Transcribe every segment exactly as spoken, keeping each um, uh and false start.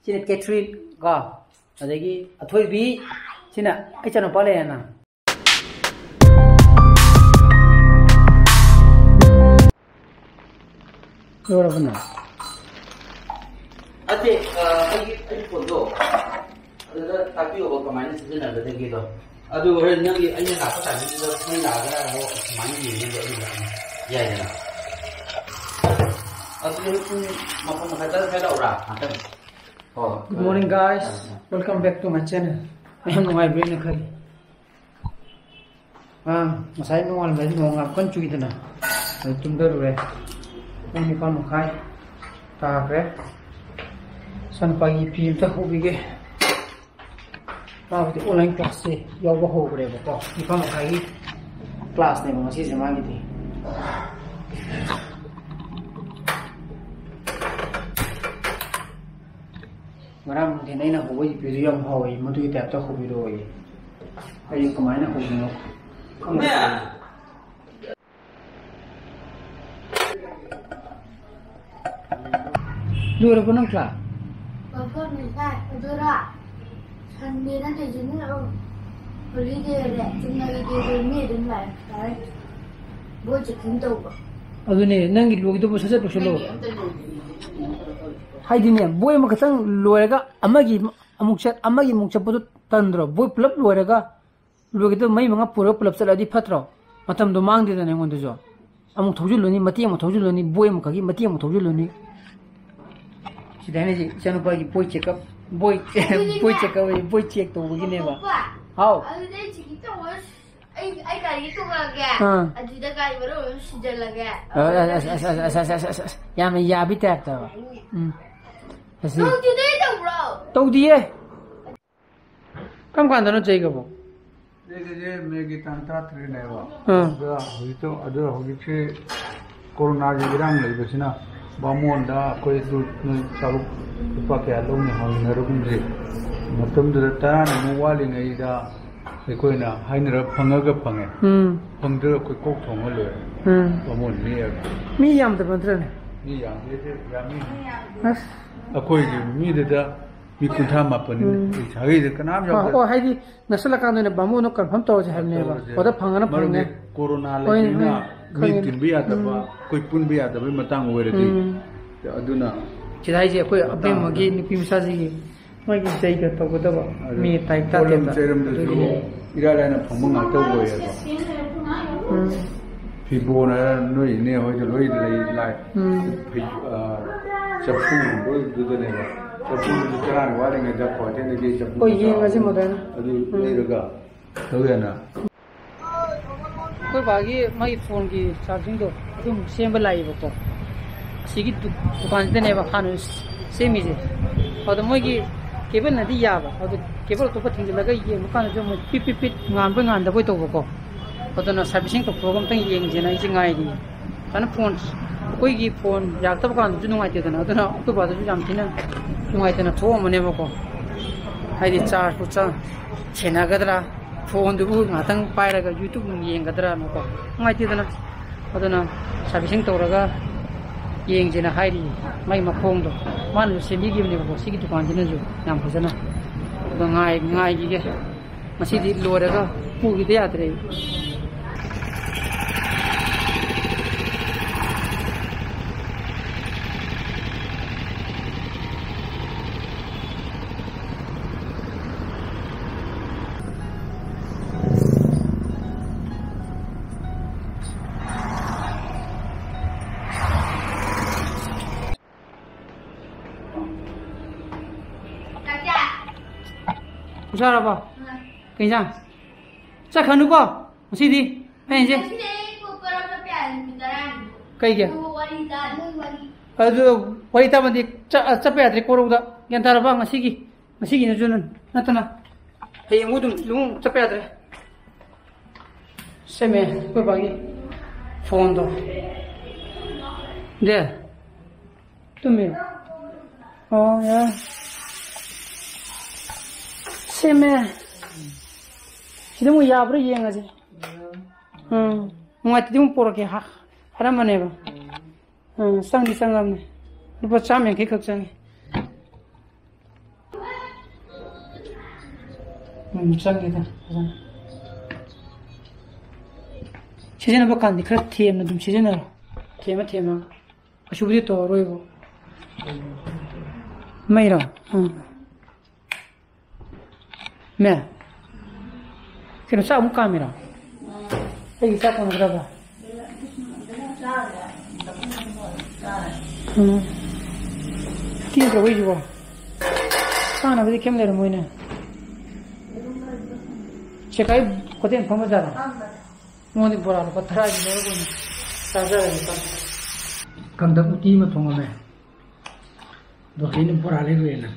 ꯁꯤꯅ ꯀꯦꯊ꯭ꯔꯤꯟ ꯀꯣ, ꯑꯗꯒꯤ ꯑꯊꯣꯏꯕꯤ, ꯁꯤꯅ ꯑꯩ ꯏꯆꯥꯅꯨꯄꯥ ꯂꯩꯔꯦꯅ꯫ ꯂꯣꯏꯔꯕꯅ? ꯑꯇꯩ, ꯑ, ꯑꯩꯒꯤ, ꯑꯩꯒꯤ ꯐꯣꯟꯗꯣ ꯑꯗꯨꯗ ꯇꯥꯛꯄꯤꯌꯣꯕ, ꯀꯃꯥꯏꯅ ꯁꯤꯖꯤꯟꯅꯒꯗꯒꯦꯗꯣ꯫ ꯑꯗꯨ ꯍꯣꯔꯦꯟ ꯅꯪꯒꯤ, ꯑꯩꯅ ꯂꯥꯛꯄ ꯇꯥꯏꯃꯤꯡꯗꯨꯗ ꯅꯪ ꯂꯥꯛꯑꯒ ꯑꯃꯨꯛ ꯁꯨꯃꯥꯏꯅ ꯌꯦꯡꯉꯒ ꯑꯗꯨꯝ ꯌꯥꯏꯗꯅ꯫ ꯑꯗꯨꯗꯤ ꯄꯨꯡ ꯃꯥꯄꯟ ꯃꯈꯥꯏ ꯇꯔꯥ ꯁ꯭ꯋꯥꯏ ꯂꯥꯛꯎꯔꯥ? ꯉꯥꯛꯇꯪ꯫ ꯍꯣꯏ꯫ Good morning, guys. Welcome back to my channel. ꯌꯥꯝ ꯅꯨꯡꯉꯥꯏꯕ꯭ꯔꯦꯅ ꯈꯜꯂꯤ꯫ ꯑꯥ, ꯉꯁꯥꯏ ꯅꯣꯡꯉꯥꯜꯂꯝꯗꯥꯏꯗ ꯅꯣꯡ ꯌꯥꯝ ꯀꯟꯅ ꯆꯨꯏꯗꯅ, ꯑꯗꯨ ꯇꯨꯝꯊꯔꯨꯔꯦ꯫ ꯄꯨꯡ ꯅꯤꯄꯥꯟ ꯃꯈꯥꯏ ꯇꯥꯈ꯭ꯔꯦ꯫ ꯏꯆꯥꯅꯨꯄꯥꯒꯤ ꯐꯤ ꯑꯝꯇ ꯍꯧꯕꯤꯒꯦ꯫ ꯃꯥꯕꯨꯗꯤ online classꯁꯦ ꯌꯥꯎꯕ ꯍꯧꯈ꯭ꯔꯦꯕꯀꯣ꯫ ꯅꯤꯄꯥꯟ ꯃꯈꯥꯏꯒꯤ classꯅꯦꯕ ꯉꯁꯤꯁꯦ ꯃꯥꯒꯤꯗꯤ꯫ ꯉꯔꯥꯡ ꯅꯨꯡꯊꯤꯜ ꯑꯩꯅ ꯍꯧꯕ ꯏꯄꯤꯗꯨ ꯌꯥꯝ ꯍꯥꯎꯋꯦ, ꯃꯗꯨꯒꯤ typeꯇ ꯍꯧꯕꯤꯔꯛꯑꯣꯌꯦ꯫ ꯑꯩ ꯀꯃꯥꯏꯅ ꯍꯧꯕꯅꯣ ꯈꯪꯗꯦ꯫ ꯂꯣꯏꯔꯕꯣ ꯅꯪ class? ꯃꯐꯝ ꯅꯤꯄꯥꯟ ꯑꯗꯨꯔ? Sunday ꯅꯠꯇ꯭ꯔꯁꯨ ꯅꯣꯏ holiday ꯑꯣꯏꯔꯦ, ꯆꯨꯝꯅꯒꯤ day ꯑꯣꯏꯔꯦ, ꯃꯤ ꯑꯗꯨꯝ ꯂꯥꯛꯑꯦ, ꯌꯥꯔꯦ꯫ Boy checking ꯇꯧꯕ꯫ ꯑꯗꯨꯅꯦ, ꯅꯪꯒꯤ ꯂꯣꯏꯒꯗꯧꯕ ꯁꯠ ꯁꯠ ꯂꯣꯏꯁꯜꯂꯣ꯫ ꯅꯪꯒꯤ ꯑꯝꯇ ꯂꯣꯏꯗ꯭ꯔꯤ꯫ ꯍꯥꯏꯗꯤꯅꯦ, ꯕꯣꯏ ꯑꯃꯈꯛꯇꯪ ꯂꯣꯏꯔꯒ ꯑꯃꯒꯤ ꯑꯃꯨꯛ ꯆꯠ, ꯑꯃꯒꯤ ꯑꯃꯨꯛ ꯆꯠꯄꯗꯣ ꯇꯟꯗ꯭ꯔꯣ? ꯕꯣꯏ ꯄꯨꯂꯞ ꯂꯣꯏꯔꯒ ꯂꯣꯏꯒꯗꯕ ꯃꯔꯤ ꯃꯉꯥ ꯄꯨꯔꯒ ꯄꯨꯂꯞ ꯆꯠꯂꯗꯤ ꯐꯠꯇ꯭ꯔꯣ? ꯃꯇꯝꯗꯣ ꯃꯥꯡꯗꯦꯗꯅ ꯑꯩꯉꯣꯟꯗꯁꯨ꯫ ꯑꯃꯨꯛ ꯊꯧꯖꯤꯜꯂꯨꯅꯤ, ꯃꯇꯦꯛ ꯑꯃꯨꯛ ꯊꯧꯖꯤꯜꯂꯨꯅꯤ, ꯕꯣꯏ ꯑꯃꯈꯛꯀꯤ ꯃꯇꯦꯛ ꯑꯃꯨꯛ ꯊꯧꯖꯤꯜꯂꯨꯅꯤ꯫ ꯁꯤꯗ ꯍꯥꯏꯅꯁꯤ ꯏꯆꯥꯅꯨꯄꯥꯒꯤ ꯕꯣꯏ checkup, ꯕꯣꯏ, ꯑꯗꯨꯗꯤꯅꯦ, ꯕꯣꯏ checkup ꯑꯣꯏꯌꯦ, ꯕꯣꯏ check ꯇꯧꯕꯒꯤꯅꯦꯕ꯫ ꯄꯄꯥ, ꯍꯥꯎ꯫ ꯑꯗꯨꯗꯤ ꯑꯩ check-in ꯇꯧꯔꯣꯏ꯫ ꯑꯩ, ꯑꯩ ꯒꯥꯔꯤ ꯇꯣꯡꯉꯛꯑꯒꯦ꯫ ꯑꯥ꯫ ꯑꯗꯨꯗ ꯒꯥꯔꯤ ꯃꯔꯨ ꯑꯣꯏꯅ ꯁꯤꯖꯜꯂꯒꯦ꯫ ꯑꯁ, ꯑꯁ, ꯑꯁ, ꯌꯥꯝꯅ ꯌꯥꯕꯤ typeꯇ꯫ ꯎꯝ꯫ ꯑꯁꯤ꯫ ꯅꯪꯗꯤ ꯅꯣꯏ ꯇꯧꯕ꯭ꯔꯣ? ꯇꯧꯗꯤꯌꯦ꯫ ꯀꯔꯝ ꯀꯥꯟꯗꯅꯣ ꯆꯩꯒꯕꯣ? ꯆꯩꯒꯁꯦ ꯃꯦꯒꯤ ꯇꯥꯡ ꯇꯔꯥꯇꯔꯦꯠꯅꯦꯕ꯫ ꯑꯥ꯫ ꯑꯗꯨꯗ ꯍꯧꯖꯤꯛꯇꯣ, ꯑꯗꯨ ꯍꯧꯖꯤꯛꯁꯤ ꯀꯣꯔꯣꯅꯥꯒꯤ ꯏꯔꯥꯡ ꯂꯩꯕꯁꯤꯅ ꯕꯥꯃꯣꯟꯗ ꯑꯩꯈꯣꯏ ꯑꯗꯨ ꯅꯣꯏ ꯆꯥꯂꯨꯛ ꯂꯨꯄꯥ ꯀꯌꯥ ꯂꯧꯅꯤ ꯍꯪꯅꯔꯒꯨꯝꯁꯤ꯫ ꯃꯇꯝꯗꯨꯗ ꯇꯔꯥꯅꯤꯃꯨꯛ ꯋꯥꯠꯂꯤꯉꯩꯗ ꯑꯩꯈꯣꯏꯅ ꯍꯥꯏꯅꯔ ꯐꯪꯉꯒ ꯐꯪꯉꯦ꯫ ꯎꯝ꯫ ꯐꯪꯗ꯭ꯔꯒ ꯑꯩꯈꯣꯏ ꯀꯣꯛ ꯊꯣꯡꯉ ꯂꯣꯏꯔꯦ꯫ ꯎꯝ꯫ ꯕꯥꯃꯣꯟ ꯅꯦꯛꯑꯒ꯫ ꯃꯤ ꯌꯥꯝꯗꯕ ꯅꯠꯇ꯭ꯔꯅꯦ? ꯃꯤ ꯌꯥꯝꯗꯦ, ꯌꯥꯝꯃꯤ꯫ ꯑꯁ꯫ ꯑꯩꯈꯣꯏꯒꯤ ꯃꯤꯗꯨꯗ ꯃꯤ ꯀꯨꯟꯊ꯭ꯔꯥ ꯃꯥꯄꯟꯅꯤ꯫ ꯎꯝ꯫ ꯁꯥꯒꯩꯗ ꯀꯅꯥꯝ ꯑꯣ, ꯌꯥꯎꯗꯦ꯫ ꯑꯣ, ꯍꯥꯏꯗꯤ ꯅꯛꯁꯜꯂꯀꯥꯟꯗ ꯑꯣꯏꯅ ꯕꯥꯃꯣꯟꯅ ꯀꯟꯐꯥꯔꯝ ꯇꯧꯔꯁꯦ ꯍꯥꯏꯕꯅꯦꯕ꯫ ꯇꯧꯔꯁꯦ꯫ ꯑꯣꯗꯔ ꯐꯪꯉꯅ ꯃꯔꯝꯗꯤ ꯐꯪꯉꯦ꯫ ꯀꯣꯔꯣꯅꯥ ꯍꯣꯏꯅꯦ, ꯂꯩꯕꯅꯤꯅ ꯍꯣꯏꯅꯦ, ꯃꯤ ꯈꯪꯉꯦꯅꯦ꯫ ꯇꯤꯟꯕ ꯌꯥꯗꯕ, ꯎꯝ꯫ ꯑꯩꯈꯣꯏ ꯄꯨꯟꯕ ꯌꯥꯗꯕꯩ ꯃꯇꯥꯡ ꯑꯣꯏꯔꯗꯤ꯫ ꯎꯝ꯫ ꯑꯗꯨꯅ ꯁꯤꯗ ꯍꯥꯏꯁꯦ ꯑꯩꯈꯣꯏ ꯃꯇꯥꯡ ꯑꯕꯦꯝꯃꯒꯤ ꯑꯃꯗ ꯅꯨꯄꯤ ꯃꯆꯥꯁꯤꯒꯤ ꯃꯣꯏꯒꯤ ꯏꯁꯩꯗꯣ ꯇꯧꯒꯗꯕ ꯑꯗꯨ ꯃꯤ ꯇꯥꯔꯤꯛ ꯄꯣꯠꯂꯝ ꯇꯔꯥꯇꯔꯦꯠꯇ꯫ ꯆꯩꯔꯝꯗꯁꯨ ꯑꯗꯨꯒꯤꯅꯦ꯫ ꯏꯔꯥꯏ ꯂꯥꯏꯅ ꯐꯪꯕ ꯉꯥꯛꯇ ꯑꯣꯏꯌꯦꯕ꯫ ꯎꯝ꯫ ꯐꯤꯕꯣꯟ ꯍꯥꯏꯔ ꯅꯣꯏ ꯏꯅꯦ ꯍꯣꯏꯗ ꯂꯣꯏ ꯂꯩ ꯂꯥꯏ꯫ ꯎꯝ꯫ ꯐꯩ-, ꯑ, ꯆꯐꯨꯒꯨꯝꯕꯗꯨꯗꯅꯦꯕ꯫ ꯆꯐꯨꯗꯨꯁꯨ ꯆꯔꯥ ꯋꯥꯠꯂꯤꯉꯩꯗ ꯀ꯭ꯋꯥꯀꯩꯊꯦꯜꯗꯒꯤ ꯆꯐꯨ ꯍꯣꯏ, ꯃꯆꯥ ꯌꯦꯡꯉꯁꯤ ꯃꯣꯗꯔꯟ꯫ ꯑꯗꯨ ꯎꯝ꯫ ꯂꯩꯔꯒ ꯇꯧ ꯌꯥꯅ꯫ ꯑꯩꯈꯣꯏ ꯕꯥꯒꯤ ꯃꯥꯒꯤ ꯐꯣꯟꯒꯤ ꯆꯥꯔꯖꯤꯡꯗꯣ ꯑꯗꯨꯝ ꯁꯦꯝꯕ ꯂꯥꯛꯏꯕꯀꯣ꯫ ꯑꯁꯤꯒꯤ ꯗꯨ-, ꯗꯨꯀꯥꯟꯁꯤꯗꯅꯦꯕ ꯍꯥꯟꯅ ꯁꯦꯝꯃꯤꯁꯦ꯫ ꯑꯗꯣ ꯃꯣꯏꯒꯤ ꯀꯦꯕꯜꯅꯗꯤ ꯌꯥꯕ, ꯑꯗꯣ ꯀꯦꯕꯜ ꯑꯇꯣꯞꯄ ꯊꯤꯡꯖꯤꯜꯂꯒ ꯌꯦꯡꯕ ꯀꯥꯟꯗꯁꯨ ꯑꯃꯨꯛ ꯄꯤꯠ ꯄꯤꯠ ꯄꯤꯠ ꯉꯥꯟꯕꯣꯏ ꯉꯥꯟꯗꯕꯣꯏ ꯇꯧꯕꯀꯣ꯫ ꯑꯗꯨꯅ ꯁꯥꯔꯚꯤꯁꯤꯡ ꯇꯧꯊꯣꯛꯑꯒ ꯑꯝꯇꯪ ꯌꯦꯡꯁꯦꯅ ꯑꯩꯁꯦ ꯉꯥꯏꯔꯤ꯫ ꯐꯖꯅ ꯐꯣꯟ, ꯑꯩꯈꯣꯏꯒꯤ ꯐꯣꯟ ꯌꯥꯔꯛꯇꯕ ꯀꯥꯟꯗꯁꯨ ꯅꯨꯡꯉꯥꯏꯇꯦꯗꯅ, ꯑꯗꯨꯅ ꯑꯩꯈꯣꯏ ꯕꯥꯗꯁꯨ ꯌꯥꯝ ꯊꯤꯅ ꯅꯨꯡꯉꯥꯏꯇꯅ ꯊꯣꯛꯑꯝꯕꯅꯦꯕꯀꯣ꯫ ꯍꯥꯏꯗꯤ ꯆꯥꯔꯖꯄꯨ ꯆꯥ-, ꯁꯦꯟꯅꯒꯗ꯭ꯔꯥ, ꯐꯣꯟꯗꯨꯕꯨ ꯉꯥꯛꯇꯪ ꯄꯥꯏꯔꯒ YouTube ꯅꯨꯡ ꯌꯦꯡꯒꯗ꯭ꯔꯥꯅꯀꯣ, ꯅꯨꯡꯉꯥꯏꯇꯦꯗꯅ꯫ ꯑꯗꯨꯅ ꯁꯥꯔꯚꯤꯁꯤꯡ ꯇꯧꯔꯒ ꯌꯦꯡꯁꯦꯅ ꯍꯥꯏꯔꯤ꯫ ꯃꯥꯏ ꯃꯈꯣꯡꯗꯣ ꯃꯥꯅꯁꯨ ꯁꯦꯝꯕꯤꯈꯤꯕꯅꯦꯕꯀꯣ, ꯁꯤꯒꯤ ꯗꯨꯀꯥꯟꯁꯤꯅꯁꯨ ꯌꯥꯝ ꯐꯖꯅ꯫ ꯑꯗꯣ ꯉꯥꯏ-, ꯉꯥꯏꯈꯤꯒꯦ꯫ ꯉꯁꯤꯗꯤ ꯂꯣꯏꯔꯒ ꯄꯨꯈꯤꯗ ꯌꯥꯗ꯭ꯔꯦ꯫ ꯆꯥꯔꯕꯣ? ꯀꯩ ꯏꯟꯖꯥꯡ? ꯆꯠꯈ꯭ꯔꯅꯨꯀꯣ ꯉꯁꯤꯗꯤ꯫ ꯑꯩ ꯍꯥꯏꯁꯦ꯫ ꯉꯁꯤꯗꯤ ꯑꯩ ꯀꯣꯛ ꯀꯔꯝ ꯆꯠꯄ ꯌꯥꯔꯦ ꯅꯨꯃꯤꯠ ꯇꯔꯥꯅꯤ꯫ ꯀꯩꯒꯤ? ꯑꯗꯨ ꯋꯥꯔꯤ ꯇꯥꯔꯦ꯫ ꯑꯗꯨ ꯋꯥꯔꯤ ꯇꯥꯕꯗꯤ ꯆ-, ꯆꯠꯄ ꯌꯥꯗ꯭ꯔꯦ ꯀꯣꯔꯧꯗ꯫ ꯒ꯭ꯌꯥꯟ ꯇꯥꯔꯕ? ꯉꯁꯤꯒꯤ, ꯉꯁꯤꯒꯤꯅꯁꯨ ꯅꯠꯇꯅ ꯍꯌꯦꯡꯕꯨ ꯑꯗꯨꯝ ꯂꯨꯍꯣꯡ ꯆꯠꯄ ꯌꯥꯗ꯭ꯔꯦ꯫ ꯁꯦꯝꯃꯦ ꯑꯩꯈꯣꯏ ꯕꯥꯒꯤ ꯐꯣꯟꯗꯣ꯫ ꯗꯦ, ꯇꯨꯝꯃꯤ꯫ ꯑꯣ, ꯌꯥꯔꯦ꯫ ꯁꯦꯝꯃꯦ꯫ ꯁꯤꯗ ꯑꯃꯨꯛ ꯌꯥꯕ꯭ꯔꯥ ꯌꯦꯡꯉꯁꯦ꯫ ꯎꯝ꯫ ꯅꯨꯡꯉꯥꯏꯇꯗꯤ ꯑꯃꯨꯛ ꯄꯣꯔꯛꯀꯦ ꯍꯥ-, ꯍꯥꯏꯔꯝꯕꯅꯦꯕ꯫ ꯎꯝ, ꯆꯪꯗꯤ ꯆꯪꯉꯕꯅꯦ꯫ ꯂꯨꯄꯥ ꯆꯥꯝꯃ ꯌꯥꯡꯈꯩ ꯈꯛ ꯆꯪꯉꯦ꯫ ꯎꯝ, ꯆꯪꯉꯦꯗ ꯐꯖꯅ꯫ ꯁꯤꯖꯤꯟꯅꯕ ꯀꯥꯟꯗꯤ ꯈꯔ ꯊꯦꯝꯅ ꯑꯗꯨꯝ ꯁꯤꯖꯤꯟꯅꯔꯣ꯫ ꯊꯦꯝꯃ ꯊꯦꯝꯃꯒ꯫ ꯀꯩꯁꯨꯕꯨꯗꯤ ꯇꯧꯔꯔꯣꯏꯕ꯫ ꯃꯩꯔꯣ? ꯎꯝ꯫ ꯃꯦ꯫ ꯀꯩꯅꯣ, ꯆꯥꯛ ꯑꯃꯨꯛ ꯀꯥꯝꯃꯤꯔꯣ? ꯑꯩꯒꯤ ꯆꯥꯛ ꯀꯥꯝꯈ꯭ꯔꯕ? ꯎꯝ꯫ ꯇꯤ ꯇꯧꯕꯩꯁꯤꯕꯣ? ꯆꯥꯅꯕꯗꯤ ꯀꯩꯝ ꯂꯩꯔꯝꯃꯣꯏꯅꯦ꯫ ꯁꯦꯀꯥꯏ ꯍꯣꯇꯦꯜ ꯐꯝꯕ ꯖꯥꯠꯂꯣ? ꯃꯉꯣꯟꯗꯤ ꯕꯣꯔꯥ ꯂꯨꯄꯥ ꯇꯔꯥꯒꯤ ꯂꯧꯔꯒ ꯑꯣꯏꯅ ꯆꯥꯖꯔꯒꯦ꯫ ꯀꯪꯇꯛ ꯎꯇꯤ ꯑꯃ ꯊꯣꯡꯉꯝꯃꯦ꯫ ꯑꯗꯣ ꯍꯧꯖꯤꯛꯅ ꯕꯣꯔꯥ ꯂꯩꯔꯨꯔꯦꯅ꯫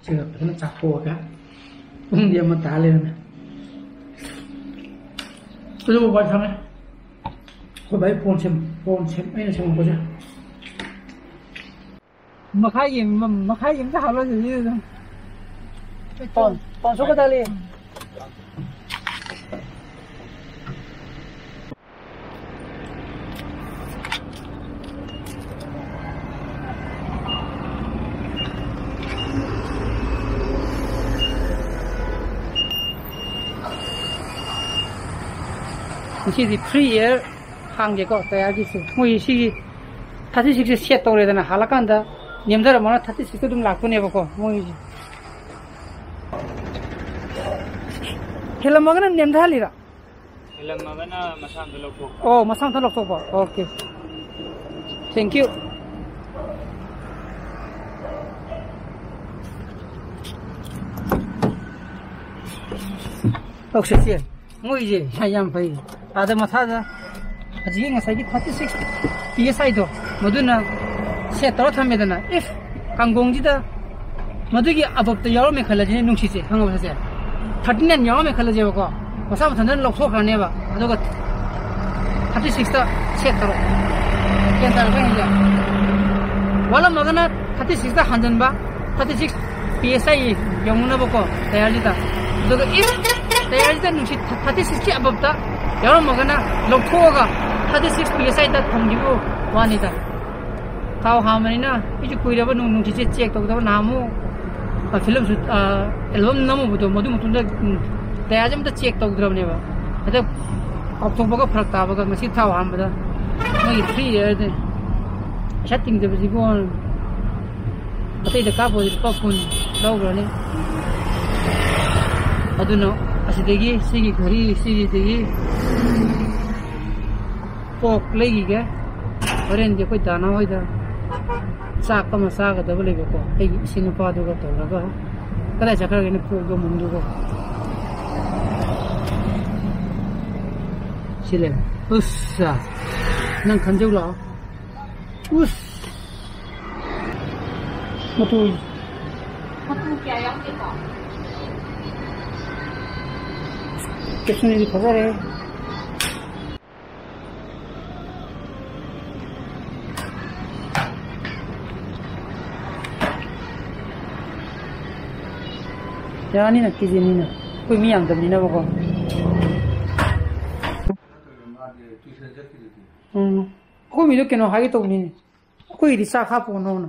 ꯁꯤꯒ ꯐꯖꯅ ꯆꯥꯊꯣꯛꯑꯒ ꯄꯨꯡꯗꯤ ꯑꯃ ꯇꯥ ꯂꯩꯔꯝꯃꯦ꯫ ꯑꯗꯨꯕꯨ ꯋꯥꯏ ꯁꯪꯉꯦ꯫ ꯑꯩꯈꯣꯏ ꯚꯥꯏ ꯐꯣꯟ ꯁꯦꯝ-, ꯐꯣꯟ ꯁꯦꯝ-, ꯑꯩꯅ ꯁꯦꯝꯃꯛꯄꯁꯦ꯫ ꯃꯈꯥꯏꯒꯤ ꯑꯃ, ꯃꯈꯥꯏꯒꯤ ꯑꯝꯇ ꯍꯥꯞꯂꯣ ꯑꯗꯨꯗꯤ ꯑꯗꯨꯝ꯫ ꯐꯣꯟ, ꯐꯣꯟ ꯁꯣꯛꯀꯗꯧꯔꯤ꯫ ꯉꯁꯤꯗꯤ free air ꯍꯥꯡꯒꯦꯀꯣ, ꯇꯌꯥꯔꯒꯤꯁꯦ꯫ ꯃꯣꯏ ꯁꯤꯒꯤ thirty six ꯁꯦ set ꯇꯧꯔꯦꯗꯅ, ꯍꯜꯂꯀꯥꯟꯗ ꯅꯦꯝꯊꯔꯝꯃꯒ thirty six ꯑꯗꯨꯝ ꯂꯥꯛꯇꯣꯏꯅꯦꯕꯀꯣ ꯃꯣꯏꯒꯤꯁꯦ꯫ ꯍꯦꯜꯂꯝꯃꯒꯅ ꯅꯦꯝꯊꯍꯜꯂꯤꯔꯥ? ꯍꯦꯜꯂꯝꯃꯒꯅ ꯃꯁꯥ ꯃꯊꯟ ꯂꯧꯊꯣꯛꯄ꯫ ꯑꯣ, ꯃꯁꯥ ꯃꯊꯟ ꯂꯧꯊꯣꯛꯄ꯫ Okay. Thank you. ꯑꯣꯛꯁꯤꯖꯦꯟ꯫ ꯃꯣꯏꯁꯦ ꯌꯥꯝ ꯐꯩ꯫ ꯑꯥꯗ ꯃꯊꯥꯗ ꯍꯧꯖꯤꯛꯀꯤ ꯉꯁꯥꯏꯒꯤ thirty six P S I ꯗꯣ, ꯃꯗꯨꯅ set ꯇꯧꯔ ꯊꯝꯃꯦꯗꯅ, if ꯀꯥꯡꯒꯣꯡꯁꯤꯗ ꯃꯗꯨꯒꯤ above ꯇ ꯌꯥꯎꯔꯝꯃꯦ ꯈꯜꯂꯁꯤꯅꯦ, ꯅꯨꯡꯁꯤꯠꯁꯦ, ꯈꯪꯉꯕ ꯁꯦ? Thirty nine ꯌꯥꯎꯔꯝꯃꯦ ꯈꯜꯂꯁꯦꯕꯀꯣ, ꯃꯁꯥ ꯃꯊꯟꯇ ꯂꯧꯊꯣꯛꯈ꯭ꯔꯅꯦꯕ, ꯑꯗꯨꯒ thirty six ꯇ set ꯇꯧꯔꯣ꯫ ꯒ꯭ꯌꯥꯟ ꯇꯥꯔꯕ ꯑꯩꯅ ꯍꯥꯏꯁꯦ? ꯋꯥꯠꯂꯝꯃꯒꯅ thirty six ꯇ ꯍꯟꯖꯤꯟꯕ, thirty six P S I ꯌꯧꯅꯅꯕꯀꯣ, ꯇꯌꯥꯔꯁꯤꯗ꯫ ꯑꯗꯨꯒ if ꯇꯌꯥꯔꯁꯤꯗ ꯅꯨꯡꯁꯤꯠ thirty six ꯀꯤ above ꯇ ꯌꯥꯎꯔꯝꯃꯒꯅ ꯂꯧꯊꯣꯛꯑꯒ thirty six P S I ꯗ ꯊꯝꯈꯤꯕ ꯋꯥꯅꯤꯗ꯫ ꯊꯥꯎ ꯍꯥꯟꯕꯅꯤꯅ ꯑꯩꯁꯨ ꯀꯨꯏꯔꯕ ꯅꯨꯡ-, ꯅꯨꯡꯁꯤꯠꯁꯦ check ꯇꯧꯗꯕ꯫ ꯅꯍꯥꯟꯃꯨꯛ ꯐꯤꯂꯝꯁꯨ, ꯑꯦꯜꯕꯝ ꯅꯝꯃꯨꯕꯗꯣ, ꯃꯗꯨ ꯃꯇꯨꯡꯗ, ꯎꯝ, ꯇꯌꯥꯔꯁꯦ ꯑꯝꯇ ꯆꯦꯛ ꯇꯧꯗ꯭ꯔꯕꯅꯦꯕ꯫ ꯍꯦꯛꯇ ꯀꯥꯎꯊꯣꯛꯄꯒ ꯐꯔꯛ ꯇꯥꯕꯒ, ꯉꯁꯤ ꯊꯥꯎ ꯍꯥꯟꯕꯗ ꯃꯣꯏꯒꯤ ꯊ꯭ꯔꯤ ꯏꯌꯔꯗꯤ ꯄꯩꯁꯥ ꯇꯤꯡꯗꯕꯁꯤꯕꯨ꯫ ꯑꯇꯩꯗ ꯀꯥꯞꯄꯗꯤ ꯂꯨꯄꯥ ꯀꯨꯟ ꯂꯧꯈ꯭ꯔꯅꯤ꯫ ꯑꯗꯨꯅ ꯑꯁꯤꯗꯒꯤ ꯁꯤꯒꯤ ꯘꯔꯤ, ꯁꯤꯒꯤꯗꯒꯤ ꯀꯣꯛ ꯂꯩꯈꯤꯒꯦ꯫ ꯍꯣꯔꯦꯟꯗꯤ ꯑꯩꯈꯣꯏ ꯗꯥꯅꯥ ꯍꯣꯏꯗ ꯆꯥꯛ ꯑꯃ ꯆꯥꯒꯗꯕ ꯂꯩꯕꯀꯣ, ꯑꯩꯒꯤ ꯏꯆꯤꯟ ꯅꯨꯄꯥꯗꯨꯒ ꯇꯧꯔꯒ꯫ ꯀꯗꯥꯏ ꯆꯠꯈ꯭ꯔꯒꯦꯅꯦ ꯀꯣꯛ ꯌꯣꯟꯐꯝꯗꯨꯕꯣ? ꯁꯤ ꯂꯩꯔꯦ꯫ ꯎꯁ, ꯅꯪ ꯈꯟꯖꯧ ꯂꯥꯛꯑꯣ꯫ ꯎꯁ꯫ ꯃꯇꯨ꯫ ꯃꯇꯨ ꯀꯌꯥ ꯌꯥꯎꯒꯦꯀꯣ? ꯀꯦꯁꯟꯒꯤꯗꯤ ꯐꯖꯔꯦ꯫ ꯌꯥꯅꯤꯅ, ꯀꯦꯖꯤ ꯑꯅꯤꯅ꯫ ꯑꯩꯈꯣꯏ ꯃꯤ ꯌꯥꯝꯗꯕꯅꯤꯅꯕꯀꯣ꯫ ꯎꯝ꯫ ꯑꯩꯈꯣꯏ ꯃꯤꯗꯣ ꯀꯩꯅꯣ ꯍꯥꯏꯒꯦ ꯇꯧꯕꯅꯤꯅꯦ꯫ ꯑꯩꯈꯣꯏꯒꯤꯗꯤ ꯆꯥꯛ ꯍꯥꯞꯄꯨꯅꯣꯅ꯫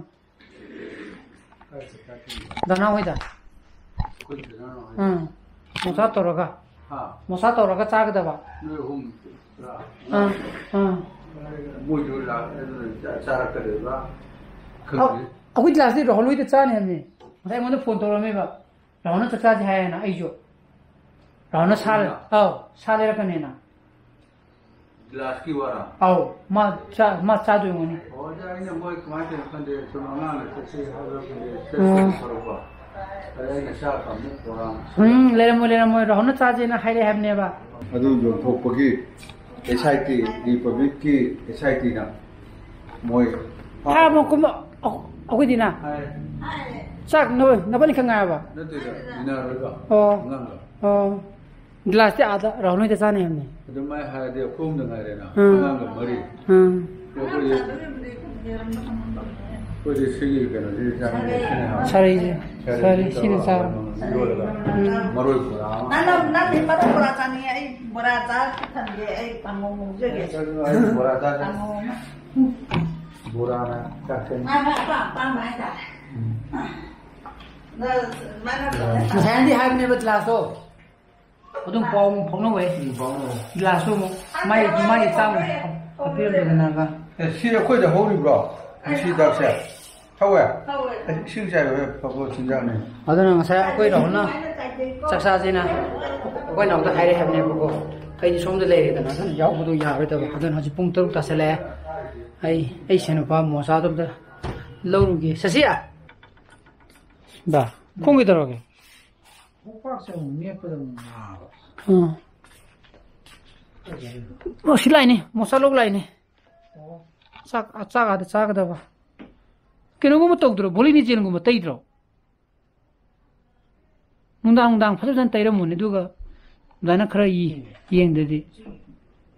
ꯗꯅꯥ ꯍꯣꯏꯗ꯫ ꯑꯩꯈꯣꯏ ꯗꯅꯥ ꯍꯣꯏꯗ꯫ ꯎꯝ꯫ ꯃꯣꯁꯥ ꯇꯧꯔꯒ꯫ ꯍꯥ? ꯃꯣꯁꯥ ꯇꯧꯔꯒ ꯆꯥꯒꯗꯕ꯫ ꯅꯣꯏ ꯑꯍꯨꯝ ꯄꯨꯔꯥ ꯑꯥ, ꯑꯥ꯫ ꯃꯣꯏꯁꯨ ꯂꯥꯛ-, ꯑꯗꯨꯅ ꯆꯥ-, ꯆꯥꯔꯛꯀꯗꯣꯏꯕ꯭ꯔꯥ? ꯑ-, ꯈꯪꯗꯦ꯫ ꯑꯩꯈꯣꯏ ꯒꯤꯂꯥꯁꯇꯤ ꯔꯣꯍꯟ ꯍꯣꯏꯗ ꯆꯥꯅꯤ ꯍꯥꯏꯕꯅꯤ꯫ ꯉꯁꯥꯏ ꯑꯩꯉꯣꯟꯗ ꯐꯣꯟ ꯇꯧꯔꯝꯃꯦꯕ꯫ ꯔꯣꯍꯟꯅ ꯆꯥꯛ ꯆꯥꯁꯦ ꯍꯥꯏꯌꯦꯅ ꯑꯩꯁꯨ꯫ ꯔꯣꯍꯟꯅ ꯁꯥ ꯂꯩ-, ꯑꯥ꯫ ꯑꯧ, ꯁꯥ ꯂꯩꯔꯛꯀꯅꯦꯅ꯫ ꯒꯤꯂꯥꯁꯀꯤ ꯋꯥꯔꯥ? ꯑꯧ, ꯃꯥ ꯆꯥ-, ꯃꯥ ꯆꯥꯗꯣꯏ ꯑꯣꯏꯔꯝꯒꯅꯤ꯫ ꯑꯣ, ꯑꯗ ꯑꯩꯅ ꯃꯣꯏ ꯀꯃꯥꯏꯅ ꯇꯧꯔꯤꯅꯣ ꯈꯪꯗꯦ, ꯁꯨꯝ ꯑꯉꯥꯡꯅ ꯆꯠꯁꯤ ꯍꯥꯏꯕ꯭ꯔꯥ ꯈꯪꯗꯦ, ꯎꯝ꯫ ꯆꯠꯄ ꯊꯣꯔꯛꯄ꯫ ꯑꯗ ꯑꯩꯅ ꯆꯥꯛ ꯑꯃꯨꯛ ꯄꯨꯔꯛ-, ꯎꯝ, ꯂꯩꯔꯝꯃꯣꯏ, ꯂꯩꯔꯝꯃꯣꯏ, ꯔꯥꯍꯨꯜꯅ ꯆꯥꯁꯦꯅ ꯍꯥꯏꯔꯛꯑꯦ ꯍꯥꯏꯕꯅꯦꯕ꯫ ꯑꯗꯨ ꯌꯣꯟꯊꯣꯛꯄꯒꯤ ꯑꯦꯁ ꯑꯥꯏ ꯇꯤ, ꯔꯤꯄꯕ꯭ꯂꯤꯛꯀꯤ ꯑꯦꯁ ꯑꯥꯏ ꯇꯤꯅ ꯃꯣꯏ ꯊꯥ ꯑꯃ ꯀꯨꯝꯕ ꯑꯩꯈꯣꯏꯗꯤꯅ ꯍꯥꯏ꯫ ꯆꯥꯛ ꯅꯣꯏ ꯅꯕꯥꯅꯤ ꯈꯛ ꯉꯥꯏꯔꯕ? ꯅꯠꯇꯦꯗ, ꯏꯟꯅꯔꯣꯏꯕ꯫ ꯑꯣ꯫ ꯑꯉꯥꯡꯒ꯫ ꯑꯣ꯫ ꯒꯤꯂꯥꯁꯇꯤ ꯑꯥꯗ ꯔꯥꯍꯨꯜ ꯍꯣꯏꯗ ꯆꯥꯅꯤ ꯍꯥꯏꯕꯅꯦ꯫ ꯑꯗꯨꯃꯥꯏꯅ ꯍꯥꯏꯔꯗꯤ ꯑꯩꯈꯣꯏ ꯑꯍꯨꯝꯗ ꯉꯥꯏꯔꯦꯅ꯫ ꯎꯝ꯫ ꯑꯉꯥꯡꯒ ꯃꯔꯤ꯫ ꯎꯝ꯫ ꯑꯩꯈꯣꯏꯗꯤ, ꯑꯩꯈꯣꯏꯗꯤ ꯁꯤꯒꯤ ꯀꯩꯅꯣꯁꯤ ꯆꯥꯅꯤꯡꯉꯦ, ꯁꯤꯅ ꯍꯥꯎꯋꯦ꯫ ꯁꯥꯔꯩꯁꯦ꯫ ꯁꯥꯔꯩꯁꯦ ꯁꯥꯔꯩ, ꯁꯤꯅ ꯇꯧꯔꯒ ꯆꯥꯕ꯫ ꯌꯣꯜꯂꯒ ꯎꯝ꯫ ꯃꯔꯣꯏ ꯕꯣꯔꯥ ꯑꯃ꯫ ꯅꯪ, ꯅꯪ, ꯅꯪꯗꯤ ꯃꯔꯣꯏ ꯕꯣꯔꯥ ꯆꯥꯅꯤꯡꯉꯦ, ꯑꯩ ꯕꯣꯔꯥ ꯆꯥ ꯊꯟꯒꯦ, ꯑꯩ ꯀꯥꯡꯉꯧ ꯉꯧꯖꯒꯦ꯫ ꯑꯩ ꯕꯣꯔꯥ ꯆꯥꯁꯦ꯫ ꯀꯥꯡꯉꯧ ꯑꯃ꯫ ꯕꯣꯔꯥꯅ ꯆꯥꯛ ꯆꯪꯉꯤ꯫ ꯃꯥ, ꯃꯥ ꯑꯄꯥꯝ ꯑꯄꯥꯝꯕ ꯍꯥꯏꯇꯥꯔꯦ꯫ ꯎꯝ꯫ ꯉꯁꯥꯏꯗꯤ ꯍꯥꯏꯕꯅꯦꯕ ꯒ꯭ꯂꯥꯁꯇꯣ꯫ ꯑꯗꯨꯝ ꯄꯥꯎ ꯑꯃꯨꯛ ꯐꯥꯎꯅꯧꯋꯦ꯫ ꯎꯝ, ꯐꯥꯎꯅꯧꯋꯦ꯫ ꯒ꯭ꯂꯥꯁꯁꯨ ꯑꯃꯨꯛ ꯃꯥꯏ, ꯃꯥꯏ ꯆꯥꯝꯃ ꯍꯥꯞꯄꯤꯔꯝꯗꯅꯕ꯫ ꯑꯦ, ꯁꯤ ꯑꯩꯈꯣꯏꯗ ꯍꯧꯔꯤꯕ꯭ꯔꯣ? ꯉꯁꯤ ꯍꯤꯗꯥꯛꯁꯦ? ꯍꯧꯋꯦ? ꯍꯧꯋꯦ꯫ ꯑꯦ, ꯏꯁꯤꯡ ꯆꯥꯏꯕ ꯐꯕ ꯆꯤꯟꯖꯥꯛꯅꯤ꯫ ꯑꯗꯨꯅ ꯉꯁꯥꯏ ꯑꯩꯈꯣꯏ ꯅꯥꯎꯅ ꯆꯥꯛ ꯆꯥꯁꯦꯅ ꯑꯩꯈꯣꯏ ꯅꯥꯎꯗ ꯍꯥꯏꯔꯦ ꯍꯥꯏꯕꯅꯦꯕꯀꯣ꯫ ꯑꯩꯗꯤ ꯁꯣꯝꯗ ꯂꯩꯔꯦꯗꯅ, ꯑꯗꯨꯅ ꯌꯥꯎꯕꯗꯣ ꯌꯥꯔꯣꯏꯗꯕ꯫ ꯑꯗꯨꯅ ꯍꯧꯖꯤꯛ ꯄꯨꯡ ꯇꯔꯨꯛ ꯇꯥꯁꯜꯂꯛꯑꯦ꯫ ꯑꯩ, ꯑꯩ ꯁꯦꯟ ꯅꯨꯄꯥ ꯃꯣꯆꯥꯗꯣ ꯑꯝꯇ ꯂꯧꯔꯨꯒꯦ꯫ ꯁꯁꯤꯌꯥ! ꯕꯥ, ꯈꯣꯡꯒꯦ ꯇꯧꯔꯒꯦ꯫ ꯈꯣꯡꯄꯥꯛꯁꯦ ꯑꯃꯨꯛ ꯅꯦꯠꯄꯗ ꯑꯃꯨꯛ ꯅꯥꯕ꯫ ꯎꯝ꯫ ꯑꯣ, ꯁꯤ ꯂꯥꯛꯏꯅꯦ, ꯃꯣꯆꯥ ꯂꯧ ꯂꯥꯛꯏꯅꯦ꯫ ꯑꯣ꯫ ꯆꯥꯛ, ꯆꯥꯛ ꯑꯥꯗ ꯆꯥꯒꯗꯕ꯫ ꯀꯩꯅꯣꯒꯨꯝꯕ ꯇꯧꯗ꯭ꯔꯣ? ꯚꯣꯂꯤꯅꯤꯖꯦꯜꯒꯨꯝꯕ ꯇꯩꯗ꯭ꯔꯣ? ꯅꯨꯡꯗꯥꯡ ꯅꯨꯡꯗꯥꯡ ꯐꯖ ꯐꯖꯅ ꯇꯩꯔꯝꯃꯨꯅꯦ, ꯑꯗꯨꯒ ꯑꯗꯨꯃꯥꯏꯅ ꯈꯔ ꯌꯦ-, ꯌꯦꯡꯗꯗꯤ꯫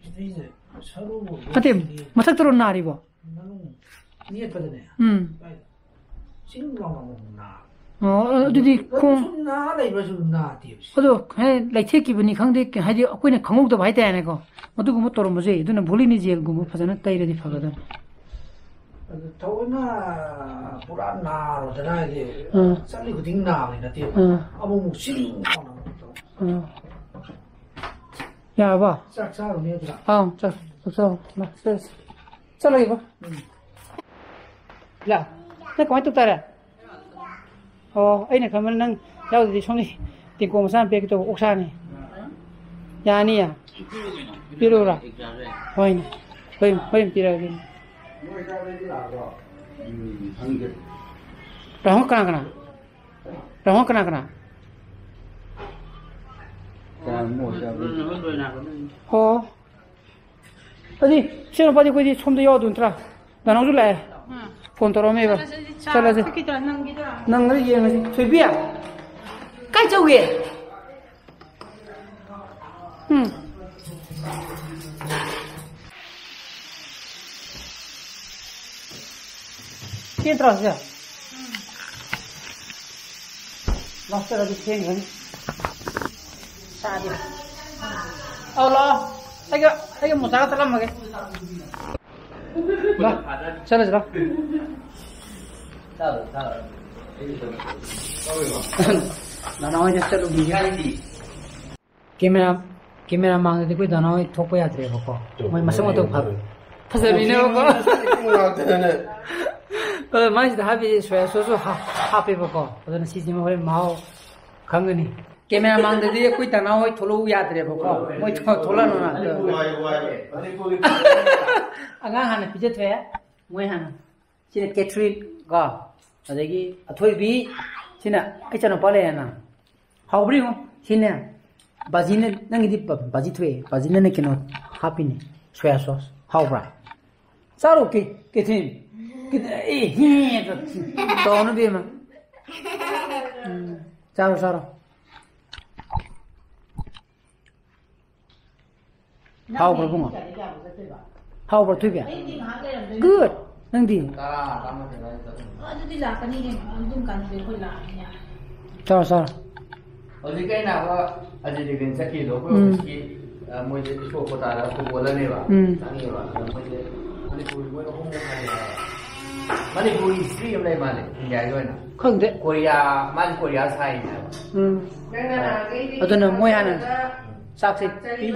ꯁꯤꯗꯩꯁꯦ ꯁꯔꯨ ꯅꯠꯇꯦ, ꯃꯊꯛꯇꯔꯣ ꯅꯥꯔꯤꯕꯣ? ꯃꯅꯨꯡ ꯅꯦꯠꯄꯗꯅꯦ꯫ ꯎꯝ꯫ ꯁ꯭ꯋꯥꯏꯗ ꯆꯤꯡ ꯂꯥꯎꯅ ꯑꯃꯨꯛ ꯅꯥꯕ꯫ ꯑꯣ, ꯑꯗꯨꯗꯤ ꯑꯗꯨ ꯈꯣꯡ ꯁꯨꯝ ꯅꯥ ꯂꯩꯕ꯭ꯔꯥ ꯁꯨꯝ ꯅꯥꯗꯦꯕ ꯁꯤ꯫ ꯑꯗꯣ, ꯍꯦ, ꯂꯩꯊꯦꯛꯈꯤꯕꯅꯤ ꯈꯪꯗꯦ, ꯍꯥꯏꯗꯤ ꯑꯩꯈꯣꯏꯅ ꯈꯪꯍꯧꯗꯕ ꯍꯥꯏꯇꯥꯔꯦꯅꯦꯀꯣ꯫ ꯃꯗꯨꯒꯨꯝꯕ ꯇꯧꯔꯝꯕꯁꯦ, ꯑꯗꯨꯅ ꯚꯣꯂꯤꯅꯤꯖꯦꯜꯒꯨꯝꯕ ꯐꯖꯅ ꯇꯩꯔꯗꯤ ꯐꯒꯗꯕꯅꯤ꯫ ꯑꯗꯨ ꯊꯑꯣꯏꯅ ꯄꯨꯔꯥ ꯅꯥꯔꯨꯗꯅ ꯍꯥꯏꯗꯤ ꯑꯥ꯫ ꯆꯠꯂꯤ ꯈꯨꯗꯤꯡ ꯅꯥꯕꯗꯤ ꯅꯠꯇꯦꯕ꯫ ꯑꯥ꯫ ꯑꯃꯨꯛꯃꯨꯛ ꯆꯤꯡ ꯂꯥꯎꯅ ꯑꯃꯨꯛ ꯇꯧ꯫ ꯑꯥ꯫ ꯌꯥꯔꯕꯣ? ꯆꯥꯛ ꯆꯥꯔꯨꯅꯤ ꯑꯗꯨꯗ꯫ ꯑꯥ, ꯆꯥꯛ, ꯆꯥꯛ ꯆꯥꯔꯣ꯫ ꯂꯥꯛ, ꯆꯠꯂꯁꯤ꯫ ꯆꯠꯂꯒꯦꯀꯣ꯫ ꯎꯝ꯫ ꯏꯂꯥ, ꯅꯪ ꯀꯃꯥꯏꯅ ꯇꯧ ꯇꯥꯔꯦ? ꯑꯣ, ꯑꯩꯅ ꯈꯟꯕꯅ ꯅꯪ ꯌꯥꯎꯗ꯭ꯔꯗꯤ ꯁꯣꯝꯗ ꯇꯦꯡꯀꯣꯠ ꯃꯆꯥ ꯑꯃ ꯄꯤꯔꯛꯀꯦ ꯇꯧꯕ, ꯑꯣꯛꯁꯥꯅꯤ꯫ ꯌꯥꯅꯤꯌꯦ? ꯄꯤꯔꯛꯎꯔꯥ? ꯍꯣꯏꯅꯦ꯫ ꯍꯣꯏ, ꯍꯣꯏ, ꯄꯤꯔꯛꯑꯒꯦ꯫ ꯎꯝ, ꯈꯪꯗꯦ꯫ ꯔꯥꯍꯨꯜ ꯀꯅꯥ ꯀꯅꯥ? ꯔꯥꯍꯨꯜ ꯀꯅꯥ ꯀꯅꯥ? ꯀꯅꯥ ꯃꯣꯏ ꯆꯥꯕ? ꯑꯣ꯫ ꯑꯗꯨꯗꯤ ꯁꯤ ꯅꯨꯄꯥꯗꯤ ꯑꯩꯈꯣꯏꯗꯤ ꯁꯣꯝꯗ ꯌꯥꯎꯗꯣꯏ ꯅꯠꯇ꯭ꯔꯥ? ꯗꯥꯅꯥꯎꯁꯨ ꯂꯥꯛꯑꯦ꯫ ꯎꯝ꯫ ꯐꯣꯟ ꯇꯧꯔꯛꯑꯝꯃꯦꯕ꯫ ꯆꯠꯂꯁꯤ, ꯆꯥ ꯆꯠꯂꯁꯤ꯫ ꯇꯤꯀꯦꯠꯇꯣ ꯅꯪꯒꯤꯗꯣ꯫ ꯅꯪꯒꯗꯤ ꯌꯦꯡꯉꯁꯤ꯫ ꯊꯣꯏꯕꯤ! ꯀꯥꯏ ꯆꯧꯒꯦ? ꯎꯝ꯫ ꯊꯦꯡꯗ꯭ꯔꯣ ꯁꯤꯗ? ꯂꯥꯛꯆꯔꯗꯤ ꯊꯦꯡꯈ꯭ꯔꯅꯤ꯫ ꯆꯥꯗꯦ꯫ ꯑꯧ, ꯂꯥꯛꯑꯣ꯫ ꯑꯩꯒ, ꯑꯩꯒ ꯃꯣꯆꯥꯒ ꯆꯠꯂꯝꯃꯒꯦ꯫ ꯂꯥꯛ, ꯆꯠꯂꯁꯤ ꯂꯥꯛ꯫ ꯅꯅꯥꯎ ꯍꯣꯏꯗ ꯆꯠꯂꯨꯈꯤꯒꯦ꯫ ꯀꯦꯃꯦꯔꯥ, ꯀꯦꯃꯦꯔꯥ ꯃꯥꯡꯗꯗꯤ ꯑꯩꯈꯣꯏ ꯗꯥꯅꯥꯎ ꯍꯣꯏ ꯊꯣꯛꯄ ꯌꯥꯗ꯭ꯔꯦꯕꯀꯣ꯫ ꯃꯣꯏ ꯃꯁꯛ ꯃꯇꯧ ꯐ-, ꯐꯖꯕꯅꯤꯅꯕꯀꯣ꯫ ꯉꯥꯛꯇꯅꯦ꯫ ꯑꯗꯣ ꯃꯥꯏꯁꯤꯗ ꯍꯥꯞꯄꯤꯁꯦ ꯁꯣꯌꯥ ꯁꯣꯁꯁꯨ ꯍꯥ-, ꯍꯥꯞꯄꯦꯕꯀꯣ꯫ ꯑꯗꯨꯅ ꯁꯤꯁꯤꯃ ꯍꯣꯔꯦꯟ ꯃꯍꯥꯎ ꯈꯪꯒꯅꯤ꯫ ꯀꯦꯃꯦꯔꯥ ꯃꯥꯡꯗꯗꯤ ꯑꯩꯈꯣꯏ ꯗꯥꯅꯥꯎ ꯍꯣꯏ ꯊꯣꯛꯂꯛꯎ ꯌꯥꯗ꯭ꯔꯦꯕꯀꯣ꯫ ꯃꯣꯏ ꯊꯣ-, ꯊꯣꯛꯂꯛꯑꯅꯨꯅ꯫ ꯑꯉꯥꯡ ꯍꯥꯟꯅ ꯄꯤꯖꯊꯣꯛꯑꯦ꯫ ꯃꯣꯏ ꯍꯥꯟꯅ꯫ ꯁꯤꯅ ꯀꯦꯊ꯭ꯔꯤꯟ ꯀꯣ, ꯑꯗꯒꯤ ꯑꯊꯣꯏꯕꯤ, ꯁꯤꯅ ꯑꯩ ꯏꯆꯥꯅꯨꯄꯥ ꯂꯩꯔꯦꯅ꯫ ꯍꯥꯎꯕ꯭ꯔꯥ ꯌꯦꯡꯉꯣ꯫ ꯁꯤꯅꯦ, ꯕꯥꯖꯤꯅ, ꯅꯪꯒꯤꯗꯤ ꯕ-, ꯕꯥꯖꯤ ꯊꯣꯛꯑꯦ꯫ ꯕꯥꯖꯤꯅꯅꯦ ꯀꯩꯅꯣ ꯍꯥꯞꯄꯤꯅꯦ, ꯁꯣꯌꯥ ꯁꯣꯁ꯫ ꯍꯥꯎꯕ꯭ꯔꯥ? ꯆꯥꯔꯣ, ꯀꯦ-, ꯀꯦꯊ꯭ꯔꯤꯟ꯫ ꯀꯦꯊ꯭ꯔꯤꯟ, ꯑꯦ, ꯍꯦ, ꯇꯧꯅꯨ ꯕꯦꯝꯃ꯫ ꯎꯝ, ꯆꯥꯔꯣ, ꯆꯥꯔꯣ꯫ ꯍꯥꯎꯕ꯭ꯔꯥ, ꯕꯨꯡꯉꯣ? ꯍꯥꯎꯕ꯭ꯔꯥ, ꯊꯣꯏꯕꯤ? Good. ꯅꯪꯗꯤ? ꯑꯗꯨꯗꯤ ꯂꯥꯛꯀꯅꯤ ꯀꯩꯅꯣ, ꯑꯗꯨꯝ ꯀꯥꯟꯗꯗꯤ ꯑꯩꯈꯣꯏ ꯂꯥꯛꯑꯅꯤ꯫ ꯆꯥꯔꯣ, ꯆꯥꯔꯣ꯫ ꯍꯧꯖꯤꯛ ꯑꯩꯅ ꯑꯃ ꯑꯖꯤꯇꯤꯒꯟ ꯆꯠꯈꯤꯕꯗꯣ, ꯑꯩꯈꯣꯏ ꯎꯝ꯫ ꯑꯣꯐꯤꯁꯀꯤ, ꯑ, ꯃꯣꯏꯁꯦ ꯏꯁꯄꯣꯔꯠ ꯀꯣꯇꯥꯗ ꯐꯨꯠꯕꯣꯜ ꯑꯃ ꯂꯩꯕ, ꯎꯝ꯫ ꯆꯪꯉꯦꯕ꯫ ꯑꯗ ꯃꯣꯏꯁꯦ ꯃꯅꯤꯄꯨꯔ, ꯃꯣꯏ ꯑꯍꯨꯝꯃꯨꯛ ꯍꯥꯏꯌꯦ ꯍꯥꯏꯕ꯫ ꯃꯅꯤꯄꯨꯔꯒꯤ ꯍꯤꯁꯇ꯭ꯔꯤ ꯑꯃ ꯂꯩ ꯃꯥꯜꯂꯦ, ꯏꯟꯗꯤꯌꯥꯒꯤ ꯑꯣꯏꯅ꯫ ꯈꯪꯗꯦ꯫ ꯀꯣꯔꯤꯌꯥ, ꯃꯥꯁꯦ ꯀꯣꯔꯤꯌꯥ ꯁꯥꯏꯅꯦ ꯍꯥꯏꯕ꯫ ꯎꯝ꯫ ꯑꯗꯨꯅ ꯃꯣꯏ ꯍꯥꯟꯅ ꯆꯥꯛꯁꯦ ꯄꯤ-,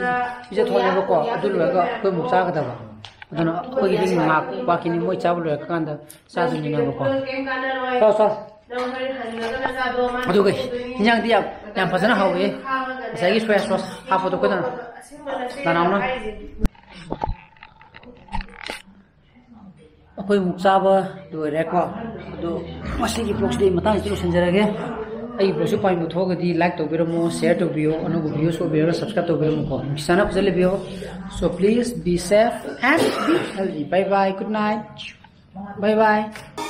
ꯄꯤꯖꯊꯣꯛꯑꯦꯕꯀꯣ, ꯑꯗꯨ ꯂꯣꯏꯔꯒ ꯑꯩꯈꯣꯏ ꯑꯃꯨꯛ ꯆꯥꯒꯗꯕ꯫ ꯑꯗꯨꯅ ꯑꯩꯈꯣꯏꯒꯤꯗꯤ ꯉꯥꯏꯍꯥꯛ ꯋꯥꯠꯈꯤꯅꯤ, ꯃꯣꯏ ꯆꯥꯕ ꯂꯣꯏꯔꯀꯥꯟꯗ ꯆꯥꯗꯣꯏꯅꯤꯅꯕꯀꯣ꯫ ꯆꯥꯎ, ꯆꯥꯎ꯫ ꯑꯗꯨꯒ ꯏꯟꯖꯥꯡꯗꯤ ꯌꯥꯝ, ꯌꯥꯝ ꯐꯖꯅ ꯍꯥꯎꯋꯦ꯫ ꯉꯁꯥꯏꯒꯤ ꯁꯣꯌꯥ ꯁꯣꯁ ꯍꯥꯞꯄꯗꯣ ꯑꯩꯈꯣꯏꯅ ꯅꯅꯥꯎꯅ꯫ ꯑꯩꯈꯣꯏ ꯑꯃꯨꯛ ꯆꯥꯕ ꯂꯣꯏꯔꯦꯀꯣ꯫ ꯑꯗꯣ ꯉꯁꯤꯒꯤ ꯕ꯭ꯂꯣꯛꯁꯤꯗꯤ ꯑꯩ ꯃꯇꯥꯡꯁꯤꯗ ꯂꯣꯏꯁꯤꯟꯖꯔꯒꯦ꯫ ꯑꯩꯒꯤ ꯕ꯭ꯂꯣꯛꯁꯤ ꯄꯥꯝꯕ ꯊꯣꯛꯑꯒꯗꯤ ꯂꯥꯏꯛ ꯇꯧꯕꯤꯔꯝꯃꯣ, ꯁꯤꯌꯔ ꯇꯧꯕꯤꯌꯣ, ꯑꯅꯧꯕ ꯚꯤꯌꯨꯁ ꯑꯣꯏꯕꯤꯔꯒ ꯁꯕꯁꯀ꯭ꯔꯥꯏꯕ ꯇꯧꯕꯤꯔꯝꯃꯨꯀꯣ꯫ ꯅꯨꯡꯁꯤꯆꯥꯟꯅ ꯐꯖꯅ ꯂꯩꯕꯤꯌꯣ꯫ So please be safe and be healthy. Bye bye, good night. Bye bye.